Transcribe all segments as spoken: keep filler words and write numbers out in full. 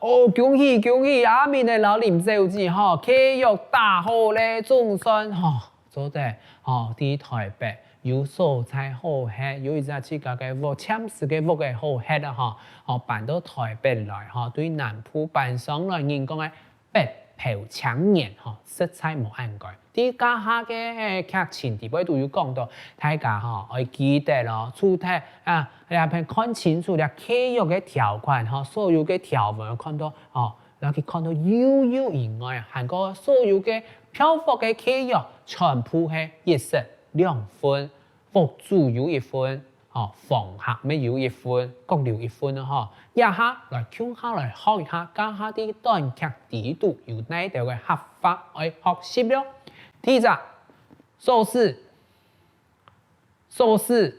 哦，恭喜恭喜，阿明仔摎林小姐吼，契約打好咧，總算吼，做得吼，在台北有所在好歇，有一隻自家个屋，暫時个屋仔好歇啊吼，吼，搬到台北來吼，對南部搬上來，人講个北漂青年吼，實在無恁該。 在這下个劇情底背都有講到，大家吼愛記得咯，除忒啊，這片看清楚這契約个條款吼，所有个條文看到吼，摎佢看到幼幼以外，還過所有个票屋个契約全部係一式兩份，屋主有一份， 吼，房客乜有一份，各留一份啊吼。這下來共下來學一下，這下在短劇裡肚有哪兜个客話愛學習了。第一隻，鎖匙，鎖匙，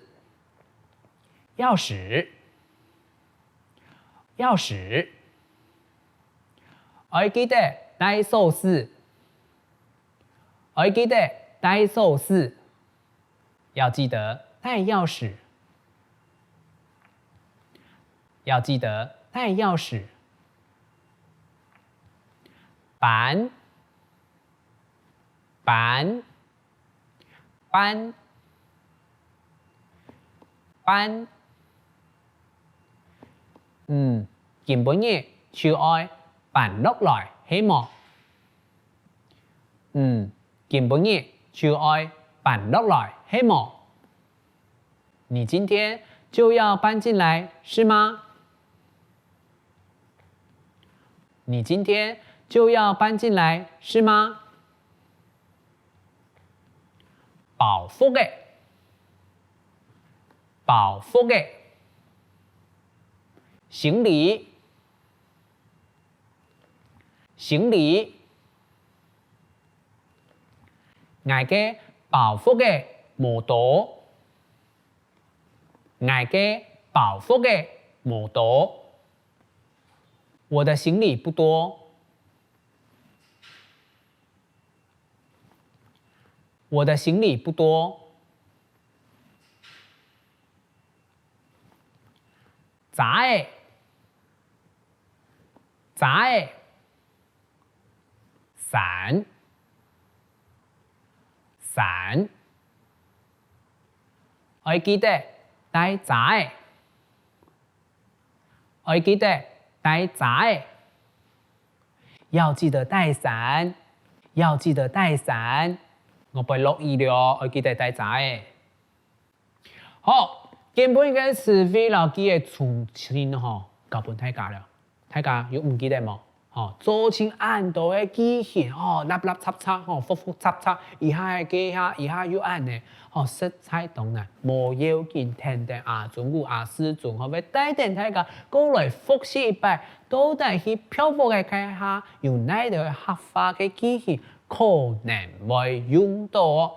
鑰匙，鑰匙。愛記得帶鎖匙，愛記得帶鎖匙。 要記得帶鑰匙，要記得帶鑰匙。搬，搬，搬，搬。嗯，今晡日就愛搬落來，係無？ 嗯，今晡日就愛搬落來，係無？你今天就要搬進來，是嗎？你今天就要搬進來，是嗎？包袱仔，包袱仔，行李， 行李，𠊎个包袱仔無多，𠊎个包袱仔無多。我的行李不多，我的行李不多。 遮仔，遮仔，傘，傘。愛記得帶遮仔，愛記得帶遮仔。要記得帶傘，要記得帶傘。外背落雨了，愛記得帶遮仔。 好，今晡日个詞彙摎句仔重新吼教分大家了，大家有毋記得無？吼，做盡恁多个句型吼，搦搦插插吼，複複雜雜，一下係該下，一下又恁呢，吼，實在當難。無要緊，跈等阿忠牯、阿四忠吼，會帶等大家過來複習一擺，到底去漂泊个該下有哪兜个客話个句型可能會用到哦。